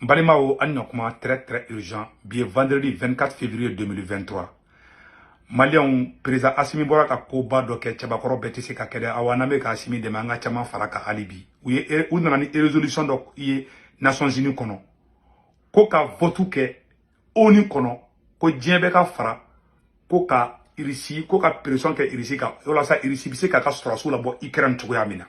N balimaw, an na kuma très très urgent. Bi ye vendredi 24 février 2023. Maliyɛnw, président Asimi bɔra ka koba dɔ kɛ, cɛbakɔrɔ bɛɛ tɛ se ka kɛ dɛ. Awa, n'an bɛ ka Asimi dɛmɛ, an ka caman fara kan hali bi. U ye u nana ni résolution dɔ ye Nations Unies kɔnɔ, ko ka vote kɛ ONU kɔnɔ, ko diɲɛ bɛɛ ka fara ko ka Irisi, ko ka pression kɛ Irisi kan, walasa Irisi bɛ se k'a ka sɔrɔdasiw labɔ Ukraine cogoya min na.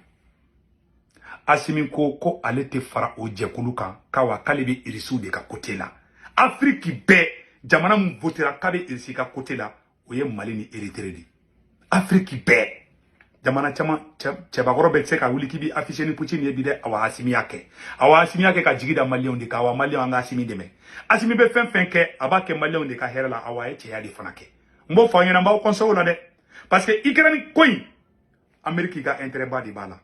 Asimi ko ko ale tɛ fara o jɛkulu kan, k'awa k'ale bɛ Irisiw de ka côté la. Afiriki bɛɛ, jamana min votera k'a bɛ Irisi ka côté la, o ye Mali ni Érythrée de. Afiriki bɛɛ, jamana caman, cɛbakɔrɔ bɛɛ tɛ se ka wuli k'i b'i afficher ni Poutine ye bi dɛ. Awa, Asimi y'a kɛ. Awa, Asimi y'a kɛ ka jigi da maliyɛnw de kan. Awa, maliyɛnw, an ka Asimi dɛmɛ. Asimi bɛ fɛn fɛn kɛ, a b'a kɛ maliyɛnw de ka hɛrɛ la. Awa, a ye cɛya de fana kɛ. N b'o fɔ aw ɲɛna, n b'aw conseil o la dɛ, parce que Ukraine ko in, Amérique ka intérêt ba de b'a la.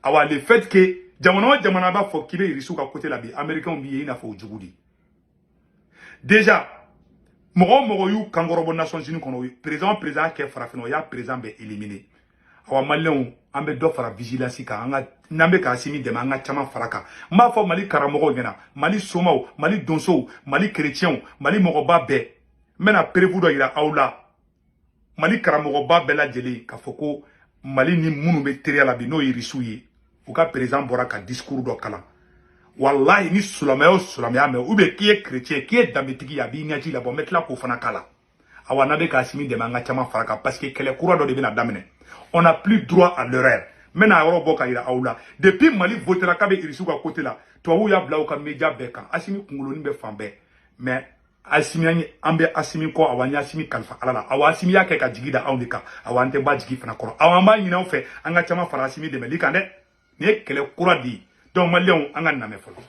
Awa, le fait que jamana o jamana b'a fɔ k'i bɛ Irisiw ka côté la bi, Américains b'i ye i n'a fɔ o jugu de. Déjà, mɔgɔ o mɔgɔ y'u kankɔrɔbɔ Nations Unies kɔnɔ, président o président kɛ farafinna, o y'a président bɛɛ éliminer. Awa, maliyɛnw, an bɛ dɔ fara vigilance kan. An ka n'an bɛ ka Asimi dɛmɛ, an ka caman fara kan. N b'a fɔ Mali karamɔgɔw ɲɛna, Mali somaw, Mali donsow, Mali chrétiens, Mali mɔgɔba bɛɛ, n bɛna preuve dɔ yira aw la. Mali karamɔgɔba bɛɛ lajɛlen, k'a fɔ ko Mali ni minnu bɛ teriya la bi, n'o ye Irisiw ye, u ka président bɔra ka discours dɔ kalan. Walahi, ni silamɛya o silamɛya mɛn, ou bien k'i ye chrétien, k'i ye danbetigi ye, a b'i ɲɛji labɔ. N bɛ tila k'o fana k'a la. Awa, n'a bɛ ka Asimi dɛmɛ, an ka caman fara kan, parce que kɛlɛ kura dɔ de bɛna daminɛ. On n'a plus droit à l'erreur. N bɛna a yɔrɔ bɔ ka yira aw la. Depuis Mali votera k'a bɛ Irisiw ka côté la, tubabuw y'a bila u ka média bɛɛ kan. Asimi kunkolonin bɛ fan bɛɛ, mais Asimi, an bɛ Asimi kɔ. Awa, an ye Asimi kalifa Ala la. Awa, Asimi y'a kɛ ka jigi da anw de kan. Awa, an tɛ ba jigi fana kɔrɔ. Awa, an b'a ɲini aw fɛ, an ka caman fara Asimi dɛmɛli kan dɛ. Nin ye kɛlɛ kura de ye. Donc maliyɛnw, an ka lamɛn fɔlɔ.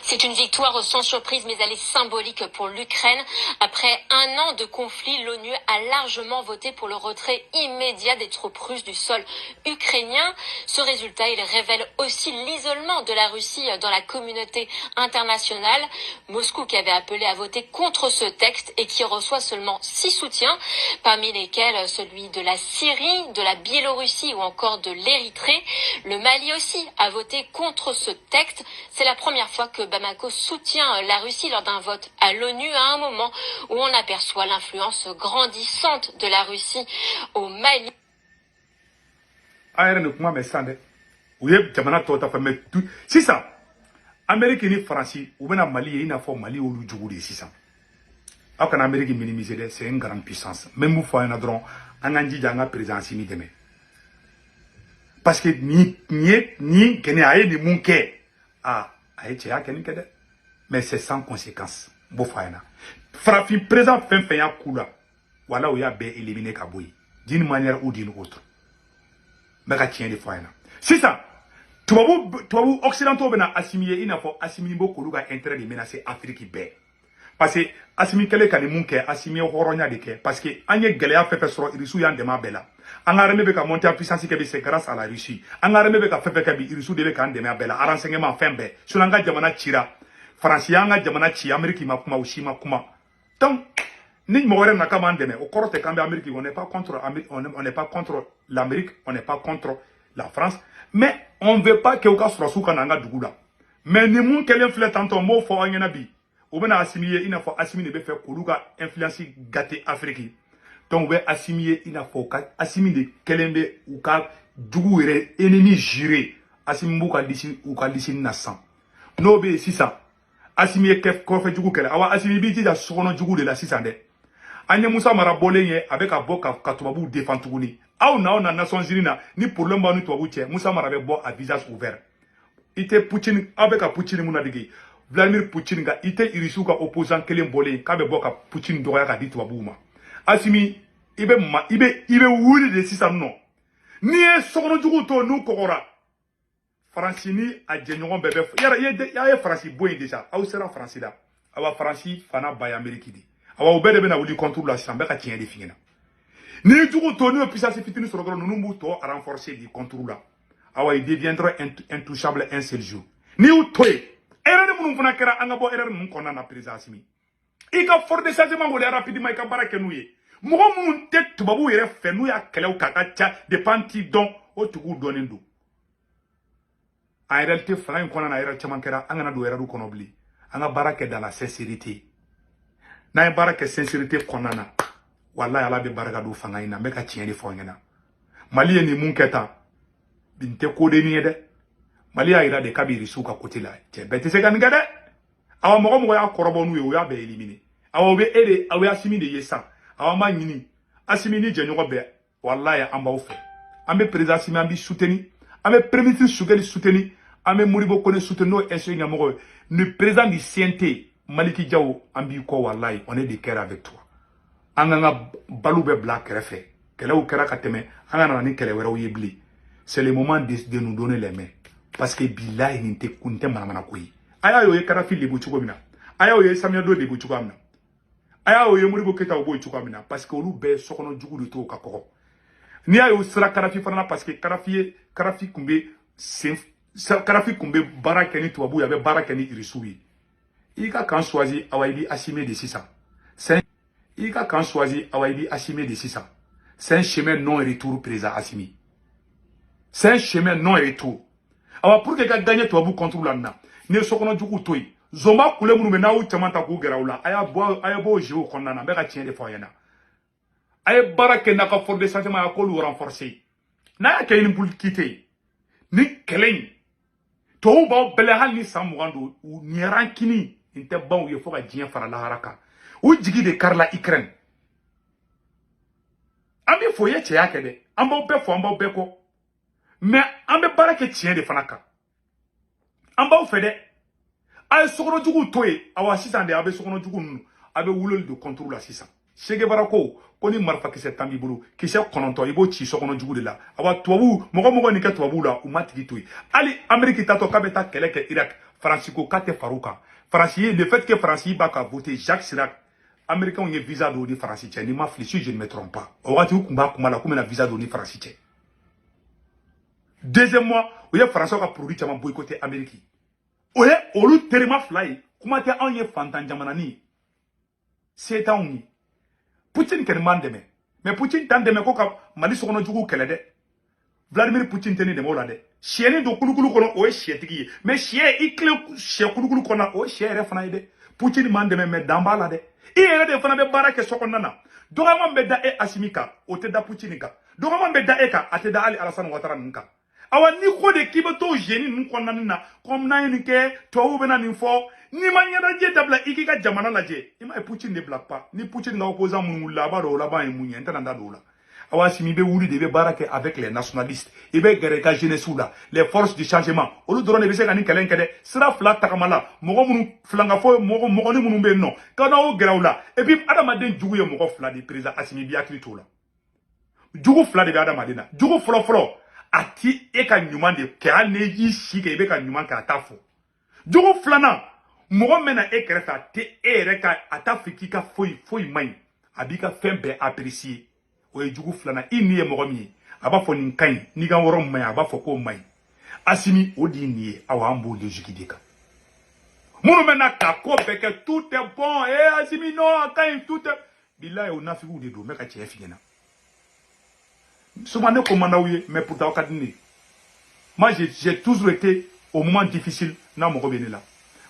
C'est une victoire sans surprise, mais elle est symbolique pour l'Ukraine. Après un an de conflit, l'ONU a largement voté pour le retrait immédiat des troupes russes du sol ukrainien. Ce résultat, il révèle aussi l'isolement de la Russie dans la communauté internationale. Moscou qui avait appelé à voter contre ce texte et qui reçoit seulement six soutiens, parmi lesquels celui de la Syrie, de la Biélorussie ou encore de l'Érythrée. Le Mali aussi a voté contre ce texte. C'est la première fois que Bamako soutient la Russie lors d'un vote à l'ONU, à un moment où on aperçoit l'influence grandissante de la Russie au Mali. An yɛrɛ nin kuma mɛn sisan dɛ. U ye jamana tɔw ta fɛ, mɛ sisan Amérique ni Faransi, u bɛna Mali ye i n'a fɔ Mali y'olu jugu de ye sisan. Aw kana Amérique minimiser dɛ, c'est une grande puissance. N bɛ mun fɔ aw ɲɛna dɔrɔn? An k'an jija, an ka président Asimi dɛmɛ, parce que nin ye nin kɛnɛ, a ye nin mun kɛ, a a ye cɛya kɛ nin kɛ dɛ, mais c'est sans conséquence. N b'o fɔ a ɲɛna. Farafin président fɛn fɛn y'a ku la, wala o y'a bɛɛ éliminer ka bɔ yen d'une manière ou d'une autre. N bɛ ka tiɲɛ de fɔ a ɲɛna. Sisan tubabu occidentaux bɛna Asimi ye i n'a fɔ Asimi b'o k'olu ka intérêt de menacer Afrique bɛɛ, parce que Asimi kɛlen ka nin mun kɛ, Asimi ye hɔrɔnya de kɛ, parce que an ye gɛlɛya fɛn fɛn sɔrɔ, Irisiw y'an dɛmɛ a bɛɛ la. An ka armée bɛ ka monter en puissance kɛ bi, c'est grâce à la Russie. An ka armée bɛ ka fɛn fɛn kɛ bi, Irisiw de bɛ k'an dɛmɛ a bɛɛ la, renseignement, fɛn bɛɛ. Sinon an ka jamana cira, Faransi y'an ka jamana ci, Amérique ma kuma, u si ma kuma. Donc ni mɔgɔ wɛrɛ nana k'a b'an dɛmɛ, o kɔrɔ tɛ k'an bɛ Amérique. On n'est pas contre, on n'est pas contre l'Amérique, on n'est pas contre la France, mais on veut pas que u ka sɔrɔsiw ka na an ka dugu la. Mais ni mun kɛlen filɛ tantɔ, n b'o fɔ aw ɲɛna bi, u bɛna Asimi ye i n'a fɔ Asimi de bɛ fɛ k'olu ka influence gâter Afrique. Donc u bɛ Asimi ye i n'a fɔ u ka Asimi de kɛlen bɛ u ka jugu yɛrɛ, ennemi juré. Asimi b'u ka liste, u ka liste na sisan, n'o bɛ yen sisan. Asimi ye kɔfɛ jugu kɛlɛ. Awa, Asimi b'i jija sokɔnɔ jugu de la sisan dɛ. An ye Musa Mara bɔlen ye, a bɛ ka bɔ ka tubabuw défend tuguni. Aw na, aw na Nations Unies na, ni problème b'aw ni tubabuw cɛ, Musa Mara bɛ bɔ à visage ouvert. I tɛ Poutine, aw bɛ ka Poutine mun ladege, Vladimir Poutine ka, i tɛ Irisiw ka opposant kelen bɔlen k'a bɛ bɔ ka Poutine dɔgɔya ka di tubabuw ma. Asimi, i bɛ ma, i bɛ wuli de sisan nɔ. N'i ye sokɔnɔjuguw to, n'u kɔgɔra, Faransi ni a jɛɲɔgɔn bɛɛ bɛ yara. I ye Faransi bɔ yen déjà, aw sera Faransi la. Awa, Faransi fana ba ye Amérique de. Awa, u bɛɛ de bɛna wuli contre la sisan. Bɛɛ ka tiɲɛ de f'i ɲɛna. N'i ye jugu to, n'u ye puissance fitinin sɔrɔ dɔrɔn, ninnu b'u tɔ renforcer di contre la. Awa, il deviendra intouchable un seul jour n'i y'u to yen. Erreur minnu fana kɛra, an ka bɔ erreur ninnu kɔnɔna na. Président Asimi, i ka force de changement wele rapidement, i ka baara kɛ n'u ye. Mɔgɔ minnu tɛ tubabuw yɛrɛ fɛ, n'u y'a kɛlɛw k'a ka ca depuis an t'i dɔn, o tigiw dɔnnen don. En réalité, fanga in kɔnɔna na, erreur caman kɛra. An kana don erreur kɔnɔ bilen. An ka baara kɛ dans la sincérité. N'an ye baara kɛ sincérité kɔnɔna na, walahi, Ala bɛ barika don fanga in na. N bɛ ka tiɲɛ de fɔ aw ɲɛna. Mali ye nin mun kɛ tan, nin tɛ kodenni ye dɛ. Mali y'a yira de k'a bɛ Irisiw ka côté la. Cɛ bɛɛ tɛ se ka nin kɛ dɛ. Awa, mɔgɔ mɔgɔ y'a kɔrɔbɔ n'u ye, o y'a bɛɛ éliminer. Awa, o bɛ e de, aw ye Asimi de ye sisan. Awa, an b'a ɲini Asimi ni jɛɲɔgɔn bɛɛ, walahi, an b'aw fɛ. An bɛ président Asimi, an b'i soutenir. An bɛ premier ministre Choguel soutenir. An bɛ Modibo Kone soutenir, n'o ye SE ɲɛmɔgɔ ye. Ni président du CNT Maliki Diaw, an b'i kɔ. Walahi, on est de cœur avec toi. An k'an ka baliw bɛɛ bila kɛrɛfɛ. Kɛlɛw kɛra ka tɛmɛ, an ka nana ni kɛlɛ wɛrɛw ye bilen. C'est le moment de nous donner les mains, parce que bilahi, nin tɛ manamana ko ye. A y'a ye, o ye Kadafi lebu cogo min na, a y'a ye Samiya do lebu cogoya min na, a y'a ye Modibo Keyita b'o cogoya min na, parce que olu bɛɛ ye sokɔnɔ jugu de t'o ka kɔgɔ. N'i y'a ye o sera Kadafi fana na, parce que Kadafi ye, Kadafi tun bɛ sen, Kadafi tun bɛ baara kɛ ni tubabuw ye, a bɛ baara kɛ ni Irisiw ye. I ka camp choisi, awa, i b'i assumer de sisan. I ka camp choisi, awa, i b'i assumer de sisan. C'est un chemin non retour, président Assimi, c'est un chemin non retour. Awa, pour que i ka gagner tubabu contre la nin na, n'i ye sokɔnɔ juguw to yen, zonba kule minnu bɛ n'aw caman ta k'u gɛrɛ aw la, a y'a bɔ, a ye bɔ o jeu kɔnɔna na. N bɛ ka tiɲɛ de fɔ aw ɲɛna. A ye baara kɛ n'a ka force de changement, a k'olu renforcer. N'a y'a kɛ ni politique tɛ yen, ni kɛlɛ in tubabuw b'aw bɛlɛ, hali ni san 20 don, u nin rancune nin tɛ ban u ye fo ka diɲɛ fara lahara kan. U jigi de karila Ukraine. An bɛ fo, i ye cɛya kɛ dɛ. An b'aw bɛɛ fo, an b'aw bɛɛ kɔ, mais an bɛ baara kɛ tiɲɛ de fana kan. An b'aw fɛ dɛ. A ye sokɔnɔjuguw to yen. Awa, sisan de a bɛ sokɔnɔjugu ninnu, a bɛ wuloli de contre la sisan. Che Guevara ko ni marifakisɛ 10 b'i bolo, kisɛ 9, i b'o ci sokɔnɔjugu de la. Awa, tubabu mɔgɔ mɔgɔ nin kɛ tubabuw la, u ma tigi to yen. Hali Amérique tatɔ k'a bɛ taa kɛlɛ kɛ Irak, Faransi ko k'a tɛ far'u kan. Faransi ye, le fait que Faransi b'a ka voter Jacques Chirac, Américains ye visa don ni Faransi cɛ. Ni ma fili, si je ne me trompe pas, o waati u tun b'a kuma la k'u bɛna visa don ni Faransi cɛ. Deuxièmement, u ye Faransiw ka produit caman boycotter Amérique. O ye olu terima fila ye. Kuma tɛ anw ye, fantan jamananin ye, se t'anw ye. Poutine kɛni m'an dɛmɛ, mais Poutine t'an dɛmɛ ko ka Mali sokɔnɔjuguw kɛlɛ dɛ. Vladimir Poutine tɛ ne dɛmɛ o la dɛ. Siyɛni don kulukulu kɔnɔ, o ye siyɛtigi ye, mais siyɛ i tilen siyɛ kulukulu kɔnɔ, o ye siyɛ yɛrɛ fana ye dɛ. Poutine m'an dɛmɛ, mais dan b'a la dɛ. I yɛrɛ de fana bɛ baara kɛ sokɔnɔna na. Dɔgɔman bɛ da e Asimi kan, o tɛ da Poutine kan. Dɔgɔman bɛ da e kan, a tɛ da hali Alassane Ouattara ninnu kan. Awa, ni ko de k'i bɛ to gêne ninnu kɔnɔna na, comme n'an ye nin kɛ, tubabuw bɛna nin fɔ, n'i ma ɲɛnajɛ dabila, i k'i ka jamana lajɛ. I ma ye, Poutine de bila pas ni Poutine ka opposant minnu wulila, a b'a dɔn o laban ye mun ye. N tɛna n da don o la. Awa, Asimi, i bɛ wuli de, i bɛ baara kɛ avec les nationalistes, i bɛ gɛrɛ i ka jeunesse la, les forces du changement. Olu dɔrɔn de bɛ se ka nin kɛlɛ in kɛ dɛ. Sira fila tagama la, mɔgɔ minnu filankafɔ, mɔgɔ mɔgɔnin minnu bɛ yen nɔ, ka n'aw gɛrɛ u la. Et puis adamaden jugu ye mɔgɔ fila de. Président Asimi, i b'i hakili t'o la. Jugu fila de bɛ adamaden na. Jugu fɔlɔ fɔlɔ, a ti e ka ɲuman de kɛ. Hali n'i y'i si kɛ i bɛ ka ɲuman kɛ, a t'a fɔ. Jugu filanan, mɔgɔ min na e kɛrɛfɛ, a tɛ e yɛrɛ ka, a t'a fɛ k'i ka foyi foyi man ɲi, a b'i ka fɛn bɛɛ apprécier. O ye jugu filanan. I ni ye mɔgɔ min ye, a b'a fɔ nin ka ɲi, n'i ka yɔrɔ man ɲi, a b'a fɔ k'o man ɲi. Asimi, o de ye nin ye. Awa, an b'o logique de kan. Minnu bɛ na ka ko bɛɛ kɛ, tout est bon, eh Asimi, non, a ka ɲi, tout est bilayi, o nafigiw de don. N bɛ ka tiɲɛ f'i ɲɛna. Souvent ne ko man d'aw ye, mais pourtant aw ka di ne ye. Moi, j'ai toujours été au moment difficile n'a mɔgɔ bɛ ne la.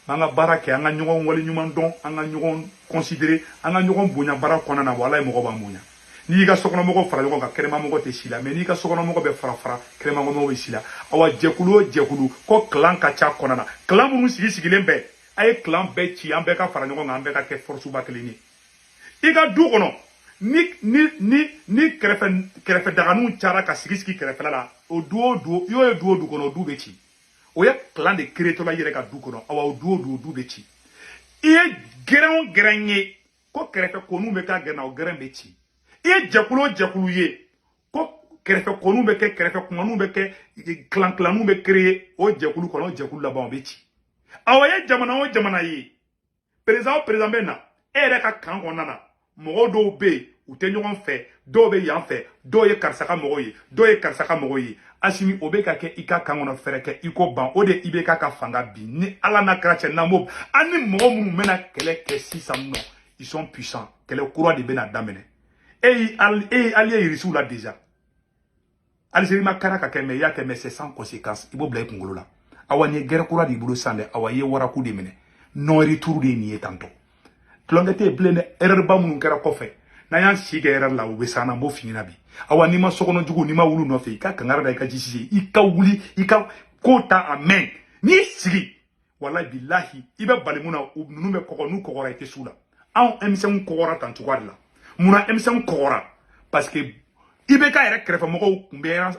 An ka baara kɛ, an ka ɲɔgɔn waleɲuman dɔn, an ka ɲɔgɔn considérer, an ka ɲɔgɔn bonya baara kɔnɔna na. Walayi, mɔgɔ b'an bonya. N'i y'i ka sokɔnɔmɔgɔw fara ɲɔgɔn kan, kɛnɛmamɔgɔ tɛ si la, mais n'i ka sokɔnɔmɔgɔ bɛ fara fara, kɛnɛmamɔgɔ bɛ si la. Awa, jɛkulu o jɛkulu ko clan ka ca kɔnɔna na, clan minnu sigi sigilen bɛɛ, a ye clan bɛɛ ci, an bɛɛ ka fara ɲɔgɔn kan, an bɛɛ ka kɛ force ba kelen ye. I ka du kɔnɔ, ni kɛrɛfɛ kɛrɛfɛ daganinw cayara ka sigi sigi kɛrɛfɛla la, o du o du, i y'o ye du o du kɔnɔ, o du bɛ ci. O ye clan de créé tɔ la i yɛrɛ ka du kɔnɔ. Awa, o du o du, o du bɛ ci. I ye gɛrɛn o gɛrɛn ye ko kɛrɛfɛ koniw bɛ k'a gɛrɛn na, o gɛrɛn bɛ ci. I ye jɛkulu o jɛkulu ye ko kɛrɛfɛ koniw bɛ kɛ, kɛrɛfɛ kumaninw bɛ kɛ, clan clanw bɛ créer o jɛkulu kɔnɔ, o jɛkulu laban, o bɛ ci. Awa, ye jamana o jamana ye, président o président bɛ na, e yɛrɛ ka camp kɔnɔna na, mɔgɔ dɔw bɛ yen, u tɛ ɲɔgɔn fɛ. Dɔw bɛ yan fɛ, dɔw ye karisa ka mɔgɔw ye, dɔw ye karisa ka mɔgɔw ye. Asimi, o bɛ ka kɛ i ka camp kɔnɔ, fɛɛrɛ kɛ i ko ban. O de i bɛ k'a ka fanga bin. Ni Ala n'a kɛra cɛ, n'an b'o, an ni mɔgɔ minnu bɛna kɛlɛ kɛ sisan nɔ, ils sont puissants. Kɛlɛ kura de bɛna daminɛ. E ye allié Irisiw la déjà. Algérie ma kɛra ka kɛ, mais i y'a kɛ, mais c'est sans conséquence. I b'o bila i kunkolo la. Awa, nin ye guerre kura de y'i bolo sisan dɛ. Awa, i ye waraku de minɛ. Non retour de ye nin ye tantɔ. Tulonkɛ tɛ yen bilen dɛ. Erreur ba minnu kɛra kɔfɛ, n'an y'an si kɛ erreur la, u bɛ s'an na. N b'o f'i ɲɛna bi. Awa, n'i ma sokɔnɔ jugu, n'i ma wuli nɔfɛ, i ka kangari da i ka justice, i ka wuli, i ka ko ta a mɛn. N'i sigi, walahi bilahi, i bɛ bali mun na, ninnu bɛ kɔgɔ. N'u kɔgɔra, i tɛ s'u la. Anw M5 kɔgɔra tan cogoya de la. Munna M5 kɔgɔra? Parce que IBK yɛrɛ kɛrɛfɛmɔgɔw tun bɛ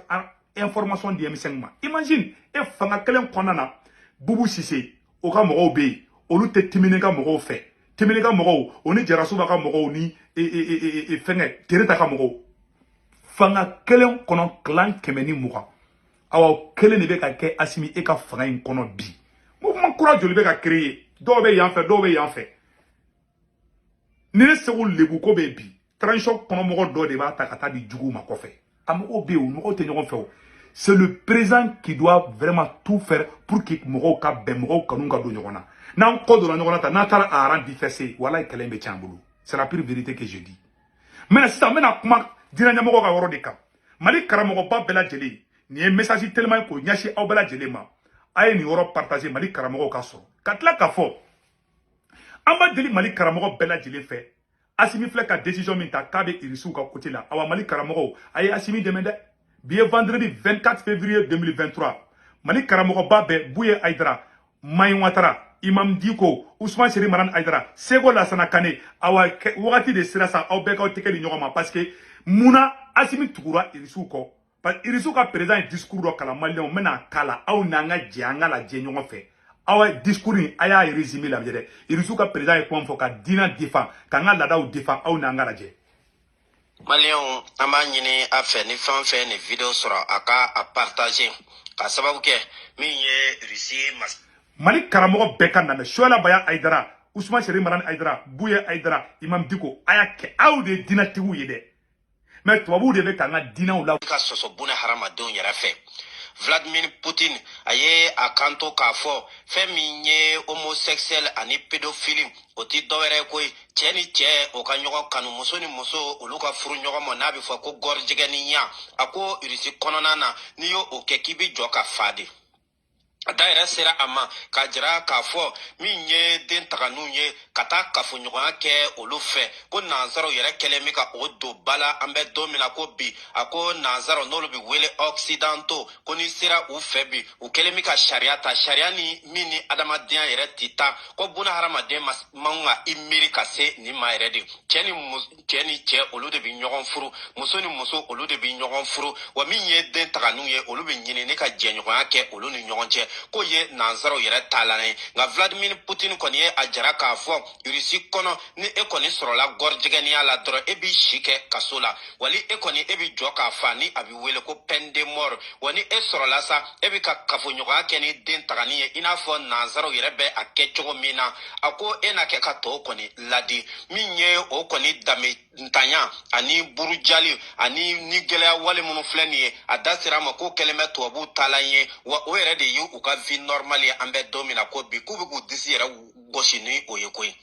information di M5 ma. Imagine, e fanga kelen kɔnɔna na, Bubu Sise o ka mɔgɔw bɛ yen, olu tɛ Timini ka mɔgɔw fɛ. Timini ka mɔgɔw, o ni Jarasuba ka mɔgɔw ni fɛngɛ Tereta ka mɔgɔw, fanga kelen kɔnɔ, clan 120. Awa, kelen de bɛ ka kɛ Asimi e ka fanga in kɔnɔ bi. Mouvement kura joli bɛ ka créer? Dɔw bɛ yan fɛ, dɔw bɛ yan fɛ. Ni ne Segu lebu ko bɛ bi, transition kɔnɔmɔgɔ dɔ de b'a ta ka taa di juguw ma kɔfɛ. A mɔgɔw bɛ yen, o mɔgɔw tɛ ɲɔgɔn fɛ. O c'est le président qui doit vraiment tout faire pour que mɔgɔw ka bɛn, mɔgɔw kanu ka don ɲɔgɔn na. N'an kɔ donna ɲɔgɔn na tan, n'a taara a rang dispersé, walayi, kɛlɛ in bɛ tiɲɛ an bolo. C'est la pure vérité que je dis. Maintenant sisan, n bɛna kuma diinɛ ɲɛmɔgɔ ka yɔrɔ de kan. Mali karamɔgɔba bɛɛ lajɛlen, nin ye message teliman ye k'o ɲɛsin aw bɛɛ lajɛlen ma. A ye nin yɔrɔ partager, Mali karamɔgɔw ka sɔrɔ ka tila k'a fɔ an b'a deli Mali karamɔgɔ bɛɛ lajɛlen fɛ. Asimi filɛ ka décision min ta k'a bɛ Irisiw ka côté la, awa, Mali karamɔgɔw, a ye Asimi dɛmɛ dɛ. Bi ye vendredi 24 février 2023. Mali karamɔgɔba bɛɛ, Buye Ayidara, Mayi Watara, Imam Diko, Usman Seri Maran Ayidara, Sego Lasana Kane, awa, wagati de sera sa, aw bɛɛ k'aw tɛgɛ di ɲɔgɔn ma. Parce que munna Asimi tugura Irisiw kɔ? Parce que Irisiw ka président ye discours dɔ kalan Maliyɛnw, n bɛna kala aw n'an ka jɛ, an ka lajɛ ɲɔgɔn fɛ. Aw ye discours in, a y'a résumé lajɛ dɛ. Irisiw ka président ye kuma min fɔ ka diinɛ défend, k'an ka laadaw défend, aw n'an ka lajɛ. Maliyɛnw, an b'a ɲini a fɛ, ni fɛn o fɛn ni vidéo sɔrɔ, a ka a partager, ka sababu kɛ min ye Rusi mas Mali karamɔgɔ bɛɛ ka lamɛn: Suwala Baya Ayidara, Usman Seri Marani Ayidara, Buye Ayidara, Imam Diko, a y'a kɛ. Aw de ye diinɛtigiw ye dɛ, mais tubabuw de bɛ k'an ka diinɛw la ka sɔsɔ buna hadamadenw yɛrɛ fɛ. Vladimir Putin a ye a kanto k'a fɔ fɛn min ye homosexuel ani pédophile, o ti dɔwɛrɛ koyi, cɛ ni cɛ o ka ɲɔgɔn kanu, muso ni muso olu ka furu ɲɔgɔn ma, n'a bɛ fɔ ko gɔrijɛgɛniya. A ko Irisi kɔnɔna na, n'i y'o o kɛ, k'i bɛ jɔ ka fa de. A da yɛrɛ sera a ma k'a jira k'a fɔ min ye den taganinw ye ka taa kafoɲɔgɔnya kɛ olu fɛ, ko nanzaraw yɛrɛ kɛlen bɛ ka o don ba la an bɛ don min na ko bi. A ko nanzaraw, n'olu bɛ wele occidentaux, ko n'i sera u fɛ bi, u kɛlen bɛ ka sariya ta, sariya ni min ni adamadenya yɛrɛ ti taa, ko buna hadamaden man ka i miiri ka se nin ma yɛrɛ de. Cɛ ni cɛ ni cɛ, olu de bɛ ɲɔgɔn furu, muso ni muso, olu de bɛ ɲɔgɔn furu. Wa min ye den taganinw ye, olu bɛ ɲini ne ka jɛɲɔgɔnya kɛ olu ni ɲɔgɔn cɛ, k'o ye nanzaraw yɛrɛ taalan ye. Nka Vladimir Putin kɔni ye a jara k'a fɔ Rusi kɔnɔ, ni e kɔni sɔrɔla gɔrijɛgɛniya la dɔrɔn, e b'i si kɛ kaso la, wali e kɔni e bɛ jɔ k'a fa, ni a bɛ wele ko peine de mort. Wa ni e sɔrɔla sa, e bɛ ka kafoɲɔgɔnya kɛ ni den tagani ye, i n'a fɔ nanzaraw yɛrɛ bɛ a kɛ cogo min na, a ko e na kɛ ka tɔw kɔni ladi. Min ye o kɔni danbe ntanya ani burujali ani ni gɛlɛya wale minnu filɛ nin ye, a da sera a ma ko kɛlen bɛ tubabuw taalan ye, wa o yɛrɛ de ye u ka vie normale ye an bɛ don min na ko bi, k'u bɛ k'u disi yɛrɛ gosi ni o ye koyi.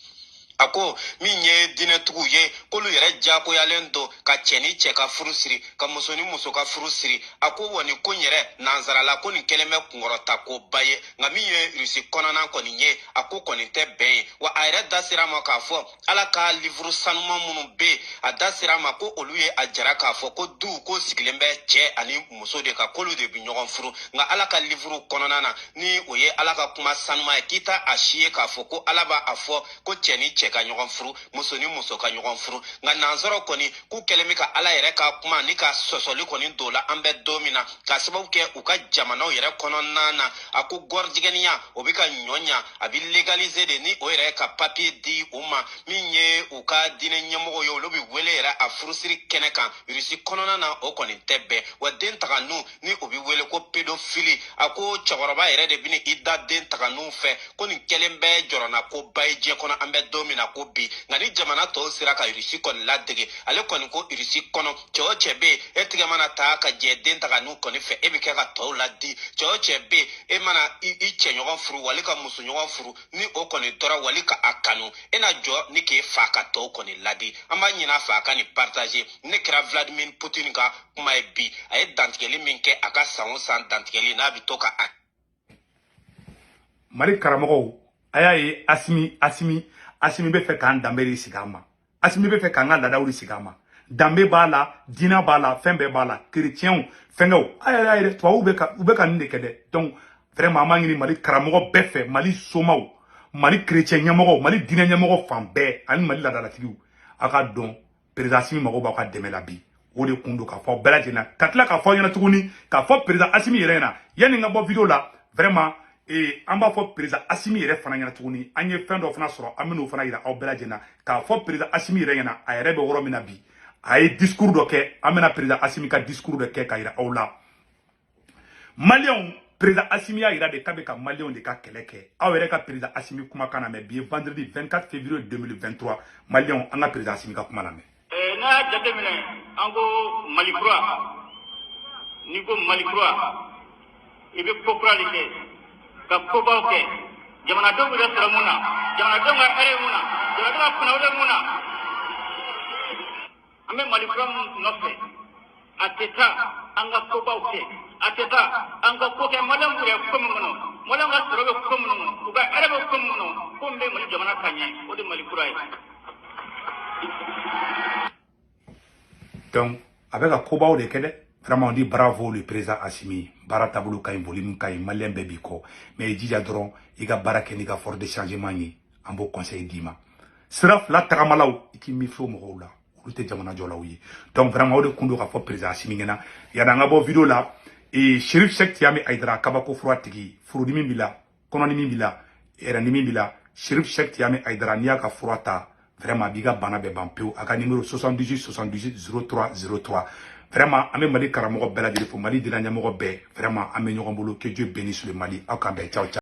A ko min ye diinɛtigiw ye, k'olu yɛrɛ diyagoyalen don ka cɛ ni cɛ ka furu siri, ka muso ni muso ka furu siri. A ko wa nin ko in yɛrɛ, nanzarala ko nin kɛlen bɛ kunkɔrɔta koba ye. Nka min ye Rusi kɔnɔna kɔni ye, a ko kɔni tɛ bɛn ye. Wa a yɛrɛ da sera a ma k'a fɔ Ala ka livre sanuman minnu bɛ yen, a da sera a ma ko olu ye a jara k'a fɔ ko du ko sigilen bɛ cɛ ani muso de kan, k'olu de bɛ ɲɔgɔn furu. Nka Ala ka livre kɔnɔna na, ni o ye Ala ka kuma sanuman ye, k'i ta a si ye k'a fɔ ko Ala b'a a fɔ ko cɛ ni cɛ ka ɲɔgɔn furu, muso ni muso ka ɲɔgɔn furu. Nka nanzaraw kɔni k'u kɛlen bɛ ka Ala yɛrɛ ka kuma ni ka sɔsɔli kɔni don la an bɛ don min na, k'a sababu kɛ u ka jamanaw yɛrɛ kɔnɔna na. A ko gɔrijɛgɛniya o bɛ ka ɲɔ ɲa, a bɛ légaliser de, ni o yɛrɛ ka papier di u ma. Min ye u ka diinɛ ɲɛmɔgɔw ye, olu bɛ wele yɛrɛ a furusiri kɛnɛ kan Rusi kɔnɔna na, o kɔni tɛ bɛn. Wa den taganinw, ni o bɛ wele ko pédophile, a ko cɛkɔrɔba yɛrɛ de bɛ i da den taganinw fɛ, ko nin kɛlen bɛ jɔrɔna ko ba ye diɲɛ kɔnɔ an bɛ don min na ko bi. Nka ni jamana tɔw sera ka Rusi kɔni ladege, ale kɔni ko Rusi kɔnɔ, cɛ o cɛ bɛ yen, e tigɛ mana taa ka jɛ den taganinw kɔni fɛ, e bɛ kɛ ka tɔw ladi. Cɛ o cɛ bɛ yen, e mana i cɛɲɔgɔn furu wali ka musoɲɔgɔn furu, ni o kɔni tora wali ka a kanu, e na jɔ ni k'e fa ka tɔw kɔni ladi. An b'a ɲini a fɛ a ka nin partager. Ne kɛra Vladimir Putin ka kuma ye bi, a ye dantigɛli min kɛ a ka san o san dantigɛli n'a bɛ to ka a Mali karamɔgɔw, A y'a ye, Asimi, Asimi, Asimi bɛ fɛ k'an danbe de sigi an ma. Asimi bɛ fɛ k'an ka laadaw de sigi an ma. Danbe b'a la, diinɛ b'a la, fɛn bɛɛ b'a la, kerecɛnw, fɛnkɛw. A yɛrɛ y'a ye, tubabuw bɛ ka u bɛ ka nin de kɛ dɛ. Donc vraiment, an b'a ɲini Mali karamɔgɔ bɛɛ fɛ, Mali somaw, Mali kerecɛn ɲɛmɔgɔw, Mali diinɛ ɲɛmɔgɔ fan bɛɛ ani Mali laadalatigiw, a ka dɔn président Asimi mago b'aw ka dɛmɛ la bi. O de kun don k'a fɔ bɛɛ lajɛlen na, ka tila k'a fɔ aw ɲɛna tuguni, k'a fɔ président Asimi yɛrɛ ɲɛna. Yanni n ka bɔ vidéo la, vraiment, an b'a fɔ président Asimi yɛrɛ fana ɲɛna tuguni, an ye fɛn dɔ fana sɔrɔ, an bɛn'o fana yira aw bɛɛ lajɛlen na, k'a fɔ président Asimi yɛrɛ ɲɛna, a yɛrɛ bɛ yɔrɔ min na bi, a ye discours dɔ kɛ. An bɛna président Asimi ka discours dɔ kɛ ka yira aw la. Maliyɛnw, président Asimi y'a yira de k'a bɛ ka maliyɛnw de ka kɛlɛ kɛ. Aw yɛrɛ ka président Asimi kumakan lamɛn. Bi ye vendredi 24 février 2023. Maliyɛnw, an ka président Asimi ka kuma lamɛn. N'a y'a jateminɛ, an ko Mali kura. N'i ko Mali kura, i bɛ ko kura de kɛ, ka kobaw kɛ, jamanadenw bɛ sɔrɔ mun na, jamanadenw ka hɛrɛ mun na, jamanadenw ka kunnawolo mun na. An bɛ Mali kura mun nɔfɛ, a tɛ taa an ka kobaw kɛ, a tɛ taa an ka ko kɛ maliyɛnw b'u yɛrɛ ko min kɔnɔ, maliyɛnw ka sɔrɔ bɛ ko minnu kɔnɔ, u ka hɛrɛ bɛ ko min kɔnɔ, ko min bɛ Mali jamana ka ɲɛ, o de Mali kura ye. Donc a bɛ ka kobaw de kɛ dɛ. Vraiment, on dit bravo le président Assimi. Baara taabolo ka ɲi, volume ka ɲi, maliyɛn bɛɛ b'i kɔ. Mais i jija dɔrɔn, i ka baara kɛ n'i ka force de changement ye. An b'o conseil d'i ma. Sira fila tagamalaw, i k'i méfier o mɔgɔw la, olu tɛ jamana jɔlaw ye. Donc vraiment, o de kun don k'a fɔ président Assimi ɲɛna. Yanni an ka bɔ vidéo la, Chérif Cheick Tidiane Aïdara, kabako fura tigi, furudimi b'i la, kɔnɔdimi b'i la, yɛrɛdimi b'i la, Chérif Cheick Tidiane Aïdara, n'i y'a ka fura ta, vraiment, a b'i ka bana bɛɛ ban pewu. A ka numéro 78 78 03 03. Vraiment, an bɛ Mali karamɔgɔ bɛɛ lajɛlen fo, Mali diinɛ ɲɛmɔgɔ bɛɛ. Vraiment, an bɛ ɲɔgɔn bolo. Que Dieu bénisse le Mali. Aw k'an bɛn. Ciao ciao.